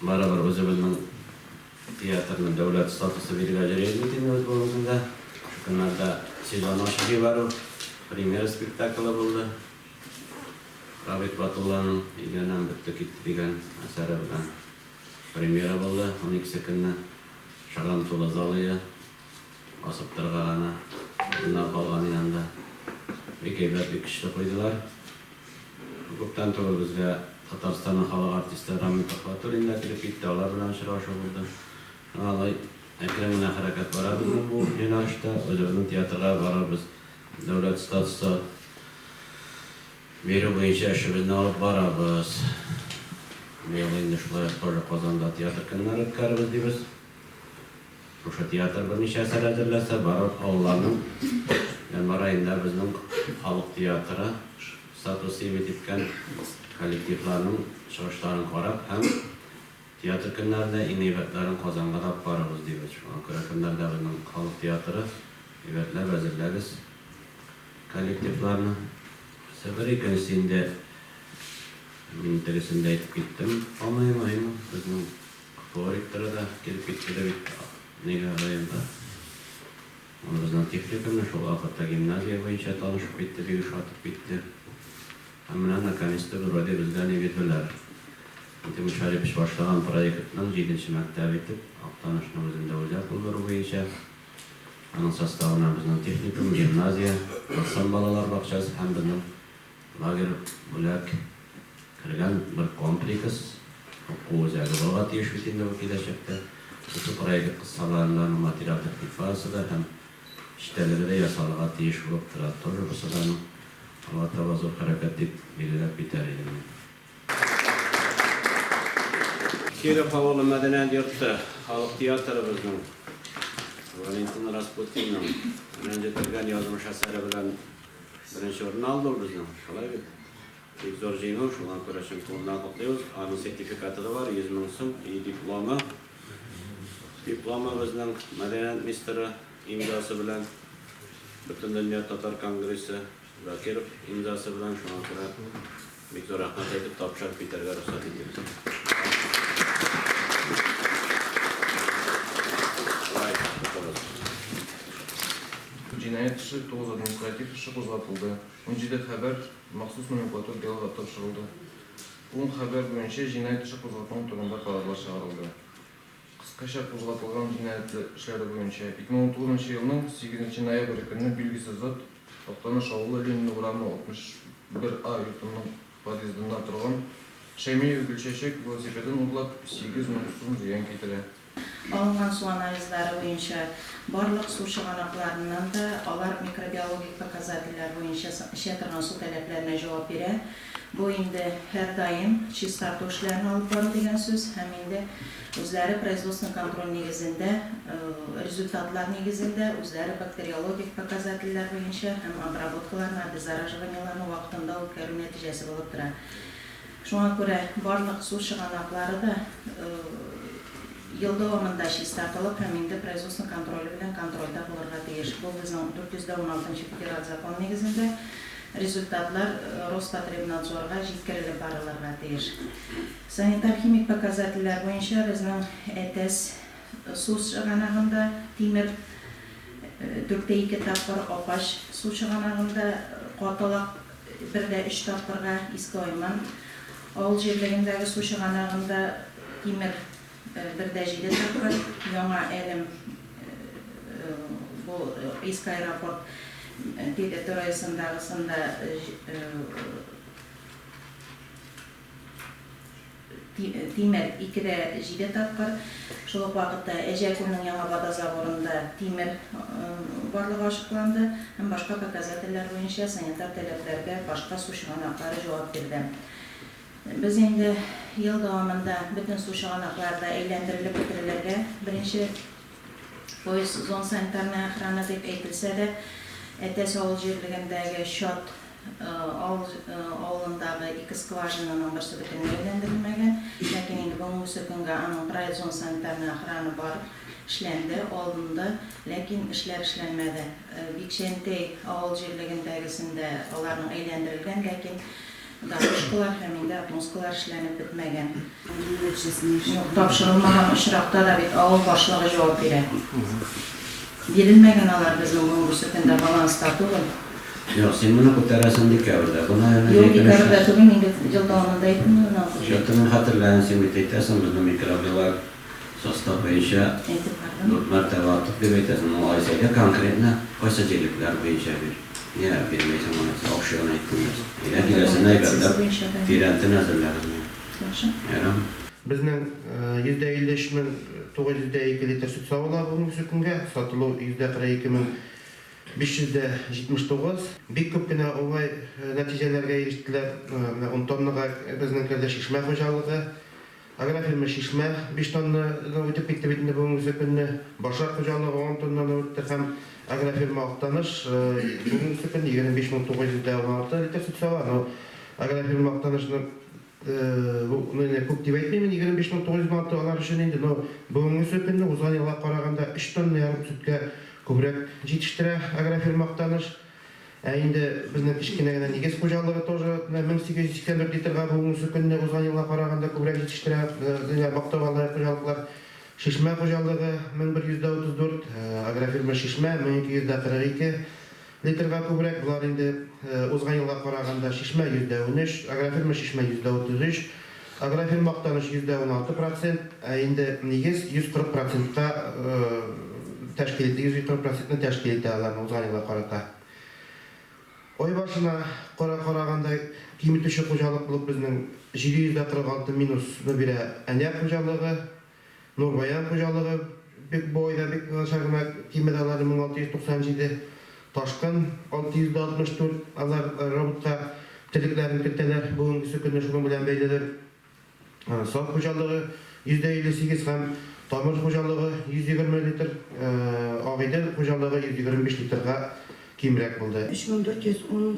Барыбер үзебезнең театрны дәүләт статусы бирергә җөрибез бит инде без бүгенге көндә. Шул көннәрдә сезон ачып җибәрү, премьера спектакле булды. Рабит Батулланың Өйләнәм, бетте китте дигән әсәре белән премьера булды уникесе көнне. Шыгрым тулы зал иде. Басып торырга гына урыннар калган иде анда. Бик әйбәт, бик көчле куйдылар. Күптән түгел безгә Татарстанның халык артисты Рамил Төхвәтуллин да килеп китте, алар белән очрашу булды. Менә алай әкрен генә хәрәкәт бара безнең бу юнәлештә. Үзебезнең театрга барырбыз, дәүләт статусы бирү буенча эшебезне алып барабыз. Быел инде шулай ук тоже Казанда театр көннәре үткәрербез дибез. Шушы театр берничә әсәр әзерләсә, барлык авылларның январь аенда безнең халык театры статусы иметь иткән коллективларның чыгышларын карап һәм театр көннәрендә иң әйбәтләрен Казанга да алып барырбыз, дибез. Шуңа күрә кемнәрдә безнең халык театры, әйбәтләп әзерләгез коллективларны. Себер, икенчесе инде мин тегесен дә әйтеп киттем, по-моему, әйме, безнең КФУ ректоры да килеп китте дә бит нигә районга. Ул безнең техникумны, шул вакытта гимназия буенча танышып китте, бик ошатып китте. Һәм менә наконец-то вроде безгә ни бирделәр. Минтимер Шәрипович башлаган проектның җиденче мәктәбе итеп Актанышның үзендә үзәк булдыру буенча, аның составына безнең техникум, гимназия, Тылсым балалар бакчасы һәм безнең Лагерь Бүләк кергән бер комплекс, уку үзәге булырга тиеш бит инде бу киләчәктә. Шушы проект кысаларында аның материаль-техник базасы да һәм эчтәлеге дә ясалырга тиеш булып тора. Тоже бусы да аның алга таба зур хәрәкәт дип билгеләп китәр идем мин. Киров авылы мәдәният йорты, халык театрыбызның Валентин Распутинның Рәнҗетелгән язмыш әсәре белән Беренче урынны алды ул безнең, шулай бит? Бик зур җиңү, шуңа күрә чын күңелдән котлыйбыз. Аның сертификаты да бар, 100 мең сум и дипломы. Дипломы безнең мәдәният мистеры имзасы белән, Бөтендөнья татар конгрессы Закиров имзасы белән, шуңа күрә бик зур рәхмәт әйтеп, тапшырып китәргә рөхсәт итегез. Шулай, котлыйбыз. Җинаять эше, тугыз административ эше кузгатылды, 17 хәбәр махсус номенклатур делога тапшырылды, ун хәбәр буенча җинаять эше кузгатылу турында карарлар чыгарылды. Кыскача кузгатылган җинаять эшләре буенча, 2019 нчы елның сигезенче ноябре көнне билгесез зат Актаныш авылы Ленин урамы 61 А йортының подъездында торган Шәймиева Гөлчәчәк велосипедын урлап, 8 мең сум зыян китерә. Алынган су анализлары буенча барлык су чыганакларыннан да алар микробиологик показательләр буенча эчә торган су таләпләренә җавап бирә. Бу инде һәрдаим чистарту эшләрен алып бару дигән сүз һәм инде үзләре производственный контроль нигезендә, результатлар нигезендә үзләре бактериологик показательләр буенча һәм обработкаларны, обеззараживаниеләрне вакытында үткәрү нәтиҗәсе булып тора. Шуңа күрә барлык су чыганаклары да ел дәвамында чистартылып һәм инде производство контроле белән контрольдә булырга тиеш. Бу безнең 416 нчы федераль закон нигезендә результатлар Роспотребнадзорга җиткерелеп барылырга тиеш. Санитар-химик показательләр буенча безнең Әтәс су чыганагында тимер 4,2 тапкыр, Апач су чыганагында каталак Бер дә өч тапкырга Иске Айман авыл җирлегендәге су чыганагында тимер бер дә җиде тапкыр, Яңа Әлем, бу Иске аэропорт территориясендагысында Тимер, 2,7 тапкыр. Шул ук вакытта Әҗәкүлнең яңа водозаборында тимер барлыгы ачыкланды һәм башка показательләр буенча санитар таләпләргә башка су чыганаклары җавап бирде. Без инде ел дәвамында бөтен су чыганаклары да әйләндерелеп бетерелергә беренче пояс зон санитарной охраны дип әйтелсә дә, Әтәс авыл җирлегендәге Чат авыл авылындагы ике скважинаның берсе бөтенләй әйләндерелмәгән. Ләкин инде бүгенгесе көнгә аның проект зон санитарной охраны бар, эшләнде, алынды, ләкин эшләр эшләнмәде. Бикчәнтәй авыл җирлегендәгесендә аларның әйләндерелгән, ләкин. Дорожкалар һәм инде отмосткалар эшләнеп бетмәгән. Юк, тапшырылмаган очракта да бит авыл башлыгы җавап бирә. Бирелмәгән алар безнең бүгенге көндә баланста түгел. Юк, син моны күтәрәсең декабрьдә. Буны әнә Юк, декабрьдә түгел, мин бит ел дәвамында әйттем моны. Чё-то мин хәтерләмим, син бит әйтәсең, безнең микробиолог состав буенча Әйтеп бардым. дүрт мәртәбә артык дип әйтәсең. Ну, алайса әйдә конкретно кайсы җирлекләр буенча бир. Нигә бирмәйсең алайса, общий гына әйттең бит. Әйдә киләсенә әйбәтләп, тирәнтен әзерләгез миңа. Яхшы. Ярыймы? Безнең 153 мең 902 литр сөт савыла бүгенге көнгә, сатылу 142 мең 579. Бик күп кенә уңай нәтиҗәләргә ирештеләр. Менә ун тоннага безнең керде Чишмә хуҗалыгы. Агрофирма Чишмә 5 тоннаны үтеп китте бит инде бүгенге көнне. Башак хуҗалыгы 10 тоннаны үтте һәм агрофирма Актаныш бүгенге көнне 25916 литр сөт сава. Ну, агрофирма Актанышны ну, инде күп дип әйтмим, 25916 алар өчен инде, но бүгенге көнне узган елга караганда 3 тонна ярым сөткә күбрәк җитештерә агрофирма Актаныш. Ә инде безнең кечкенә генә Нигез хуҗалыгы тоже 1884 литрга бүгенге көнне узган елга караганда күбрәк җитештерә. Мактауга лаек хуҗалыклар. Чишмә хуҗалыгы 1134, агрофирма Чишмә 1242 литрга күбрәк. Болар инде узган елга караганда Чишмә 13%, агрофирма Чишмә 33%, агрофирма Актаныш 16%, ә инде Нигез 140 процентка тәшкил итә, 140 процентны тәшкил итә аларның узган елга карата. Ай башына караганда киметүче хуҗалык булып безнең 746 минусны бирә Әнәк хуҗалыгы, Нурбаян хуҗалыгы бик бу айда бик начар гына кимеде, алар 1697, Ташкын 664, алар роботка терлекләрен кертәләр, бүгенгесе көнне шуның белән бәйледер. Сак хуҗалыгы 58% һәм Тамыр хуҗалыгы 120 литр, Агыйдел хуҗалыгы 125 литрга кимрәк булды. 3410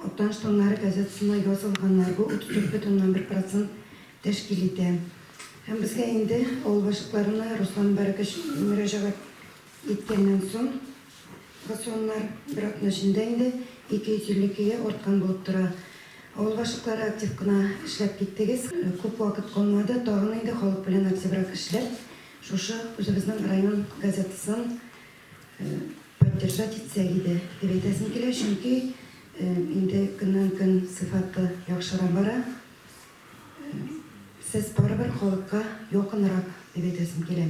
Актаныш таңнары газетасына язылганнар, бу 34,1 процент тәшкил итә. Һәм безгә инде авыл башлыкларына Руслан Мөбарәкович мөрәҗәгать иткәннән соң, рационнар бер атна эчендә инде 252 гә арткан булып тора. Авыл башлыклары актив кына эшләп киттегез. Күп вакыт калмады, тагын инде халык белән активрак эшләп, шушы үзебезнең район газетасын поддержать итсәк иде, дип әйтәсем килә, чөнки инде көннән-көн сыйфаты яхшыра бара. Сез барыбер халыкка якынрак, дип әйтәсем килә.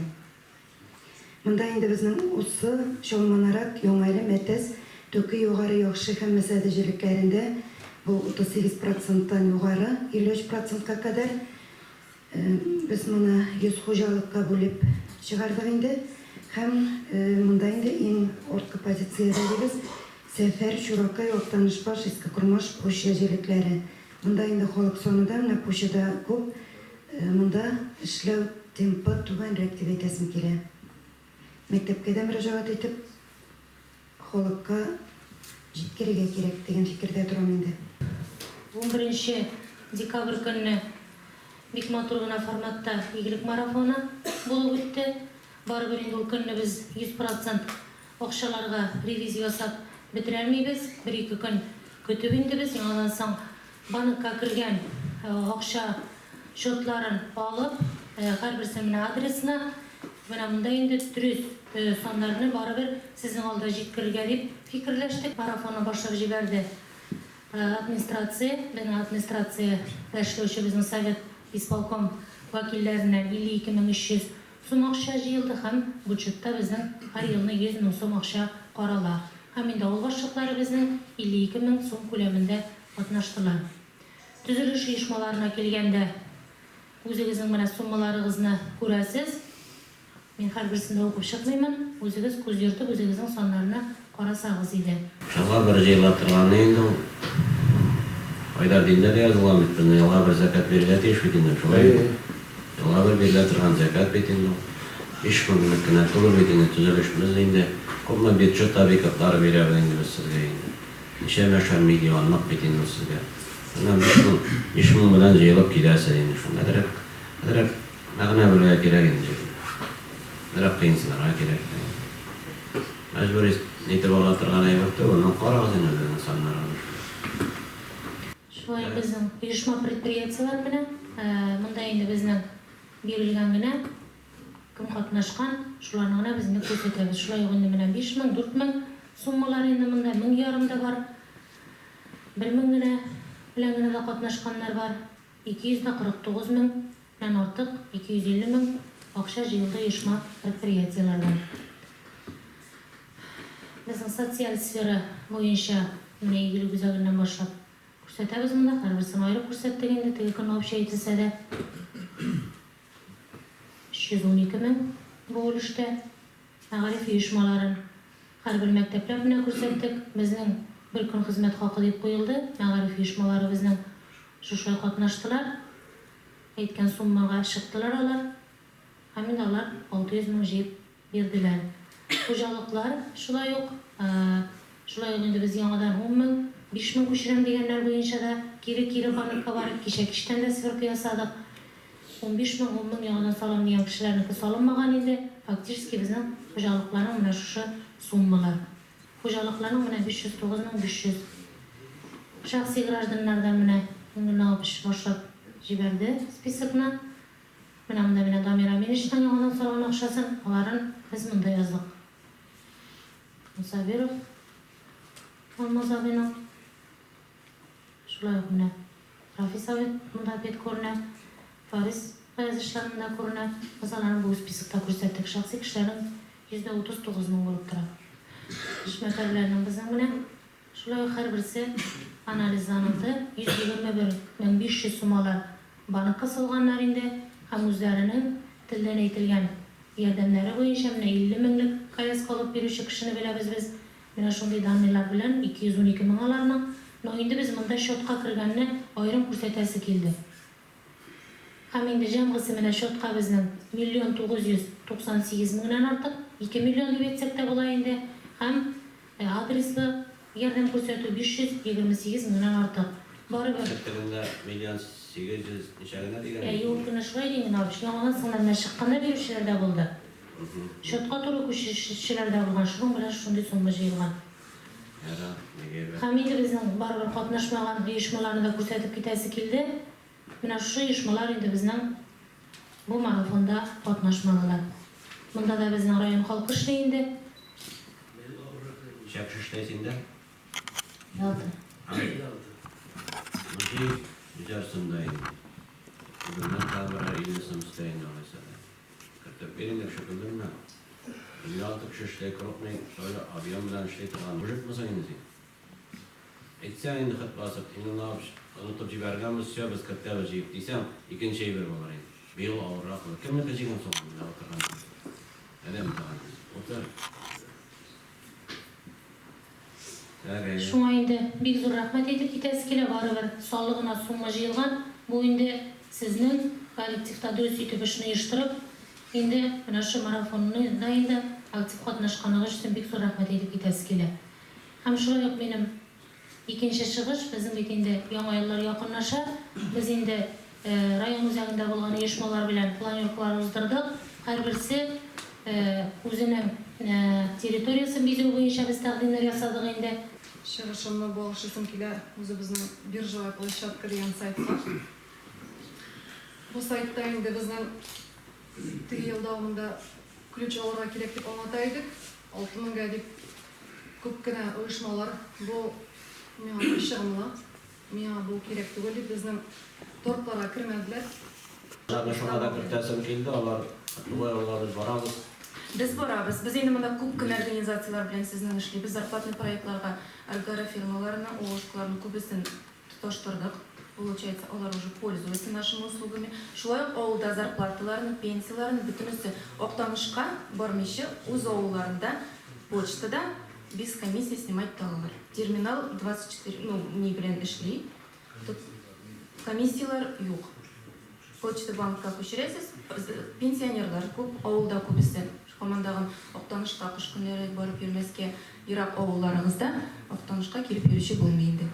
Монда инде безнең Усы, Чалманарат, Яңа Әлем, Әтәс, Түке, Югары Яхшы һәм Мәсәде җирлекләрендә бу 38 проценттан югары, 53 процентка кадәр. Без моны 100 хуҗалыкка бүлеп чыгардык инде. Һәм монда инде иң арткы позициядә дибез Сәфәр, Чуракай, Актанышбаш, Иске Кормаш, Пуща җирлекләре. Монда инде халык саны да менә Пущада күп. Монда эшләү темпы түбәнрәк дип әйтәсем килә. Мәктәпкә дә мөрәҗәгать итеп, халыкка җиткерергә кирәк дигән фикердә торам инде. 11 декабрь көнне бик матур гына форматта игелек марафоны булып үтте. Барыбер инде ул көнне без 100 процент акчаларга ревизия ясап бетерә алмыйбыз. Бер-ике көн көтеп инде без яңадан соң банкка кергән акча счетларын алып, һәрберсен менә адресына, менә монда инде дөрес саннарны барыбер сезнең алда җиткерергә дип фикерләштек. Марафонны башлап җибәрде администрация, безнең администрациядә эшләүче безнең совет исполком вәкилләреннән 52 мең 300 сум акча җыелды һәм бюджетта безнең һәр елны 100 мең сум акча карала. Һәм инде авыл башлыклары безнең 52 мең сум күләмендә катнаштылар. Төзелеш оешмаларына килгәндә, үзегезнең менә суммаларыгызны күрәсез. Мин һәрберсен дә укып чыкмыймын, үзегез күз йөртеп, үзегезнең саннарны карасагыз иде. Елга бер җыела торганы инде ул. Айдар, диндә дә язылган бит, безне елга бер зәкят бирергә тиеш бит инде, шулай бит? Елга бер бирелә торган зәкят бит инде ул. 5 меңлек кенә түгел бит инде төзелеш, без инде күпме бюджет объектлары бирәбез инде без сезгә инде. Ничәмәшәр миллионлык бит инде ул сезгә. Шуннан 5000, 5000 белән җыелып киләсез инде шунда. Әзрәк, әзрәк мәгънә белергә кирәк инде. Әзрәк кыенсынырга кирәк. Мәҗбүри нитеп ала торган әйбер түгел, ну карагыз инде үзегезнең саннарыгызны. Шулай ук безнең оешма предприятиеләр менә монда инде безнең бирелгән генә кем катнашкан, шуларны гына без инде күрсәтәбез. Шулай ук инде менә 5000, 4000 суммалар инде монда, 1500 да бар. 1000 генә белән генә дә катнашканнар бар. 249 мең нән артык, 250 мең акча җыелды оешма предприятиеләрдән. Безнең социаль сфера буенча менә Игелек үзәгеннән башлап күрсәтәбез монда, һәрберсен аерып күрсәттек инде, теге көнне общий әйтелсә дә. 312 мең бу өлештә. Мәгариф оешмаларын һәрбер мәктәпләр менә күрсәттек. Безнең бер көн хезмәт хакы дип куелды. Мәгариф оешмалары безнең шушылай катнаштылар. Әйткән суммага чыктылар алар. Һәм инде алар 600 мең җыеп бирделәр. Хуҗалыклар шулай ук, шулай ук инде без яңадан 10 мең, 5 мең күчерәм дигәннәр буенча да кире-кире банкка барып, кичә кичтән дә сверка ясадык. 15 мең, 10 мең яңадан салам дигән кешеләрнеке салынмаган инде. Фактически безнең хуҗалыкларның менә шушы суммалар. Хуҗалыкларның менә 509 мең 500. Шәхси гражданнардан менә Мингөлнавыч башлап җибәрде списокны. Менә монда менә Дамир Аминычның яңадан салган акчасын, аларын без монда яздык. Мусабиров Алмаз абыйның. Шулай ук менә Рафис абый монда бит күренә. Фарис Гаязычлар монда күренә. Без аларны бу списокта күрсәттек. Шәхси кешеләрнең 39 мең булып тора. Эшмәкәрләрнең безнең менә шулай ук һәрберсе анализланылды. 121 мең 500 сум алар банкка салганнар инде һәм үзләренең телдән әйтелгән ярдәмнәре буенча менә 50 меңлек коляска алып бирүче кешене беләбез без. Менә шундый данныйлар белән 212 мең аларның. Но инде без монда счетка кергәнне аерым күрсәтәсе килде. Һәм инде җәмгысе менә счетка безнең 1 998 меңнән артык, 2 миллион дип әйтсәк тә була инде. Һәм адреслы ярдәм күрсәтү 528 меңнән артык. Барыбер. Тегендә 1 800 000 ничә генә дигән. Әйе, ул көнне шулай дигән абыш. Яңадан соңыннан менә чыкканда бирүчеләр дә булды. Счетка туры күчүчеләр дә булган. Шуның белән шундый сумма җыелган. Яра, нигә? Һәм инде безнең барыбер катнашмаган оешмаларны да күрсәтеп китәсе килде. Менә шушы оешмалар инде безнең бу марафонда катнашмадылар. Монда да безнең район халкы эшли инде. Ничә кеше эшләй синдә? Алты. Мужик, йөзәр сумда инде. Бүгеннән тагы берәр 50 сум өстә инде алайса да. Кертеп бирин дип шөкелдермә. 56 кеше эшләй, крупный, шулай объем белән эшли торган мужикмысың инде син? Әйтсәң инде хат басып, инде онытып җибәргәнбез, все, без кертәбез җыеп дисәң, икенче әйбер булыр инде. Быел авыррак булыр. Кемнеке җыйган соң монда утырган? Адәм тагын. Утыр. Так, әйе. Шуңа инде бик зур рәхмәт әйтеп китәсе килә, барыбер саллы гына сумма җыелган. Бу инде сезнең коллективта дөрес итеп эшне оештырып, инде менә шу марафонны да инде актив катнашканыгыз өчен бик зур рәхмәт әйтеп китәсе килә. Һәм шулай ук минем икенче чыгыш, безнең бит инде яңа еллар якынлаша. Без инде район үзәгендә булган оешмалар белән планеркалар уздырдык. Һәрберсе үзенең территориясен бизәү буенча без тәкъдимнәр ясадык инде. Чыгышымны багышлыйсым килә үзебезнең биржевая площадка дигән сайтка. Бу сайтта инде безнең теге ел дәвамында ключ алырга кирәк дип аңлата идек. 6000гә дип күп кенә оешмалар бу миңа бик чыгымлы, миңа бу кирәк түгел дип безнең торгларга кермәделәр. Аларны шуңа да кертәсем килде, алар тулай алга без барабыз. Без барабыз. Без инде монда күп кенә организацияләр белән сезнең эшлибез. Зарплатный проектларга агрофирмаларны, ООшкаларны күбесен тоташтырдык. Получается, алар уже пользуются нашими услугами. Шулай ук авылда зарплаталарны, пенсияләрне бөтенесе Актанышка бармыйча үз авылларында почтада без комиссия снимать итә. Терминал 24, ну, ни белән эшли. Тут комиссияләр юк. Почта банкка күчерәсез, пенсионерлар күп, авылда күбесе. Һаман дагы Актанышка кыш көннәре барып йөрмәскә, ерак авылларыгызда Актанышка килеп йөрүче булмый инде.